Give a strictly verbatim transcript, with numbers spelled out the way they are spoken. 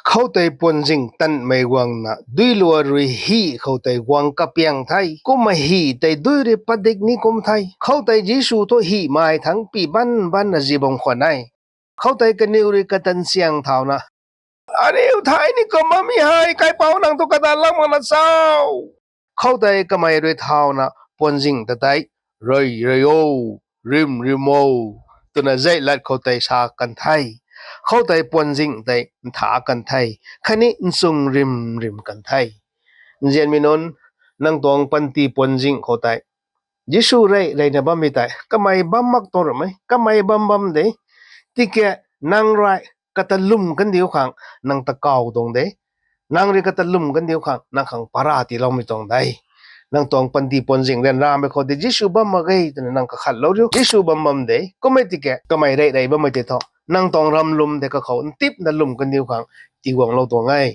Khoutei puanzing tanmei guangna duilua rui hi khoutei guang kapiang the. Kumna hi tei dui rui padik ni kum the. Khoutei Jisu thu himei thangc py ban banna zi bam khwan e. Khoutei kaniw rui katan siang thauna, Aniw thei ni kum bammei hei kaipouc nang thu kadatlou makna cho? Khoutei kamei rui thauna puanzing ta tei, Rey rey o, rim rim o, twna zei lat khoutei sa kan the. Khoutei puanzing tei ntha kan the, khatni nchung rim rim kan the. Nzianmei nunc, nang tuang panty puanzing khoutei Jisu rey reyna bammei tei kamei bam mak tuang ramh e, kamei bam bam de. Tiki nang rui kata lwm kandiu khang nang ta kaw tuang de. Nang rui kata lwm kandiu khang nang khang para tiiloumei tuang de. Nang tuang panty puanzing ryanramei khou tei Jisu bam mak ge twna nang kakhatlou riu. Jisu bam bam de. Kummei tiki kamei rey rey bammei tei thu nang tuang ram lwm tei kakhou ntipna lwm kandiu khang tiguanglou tuang e.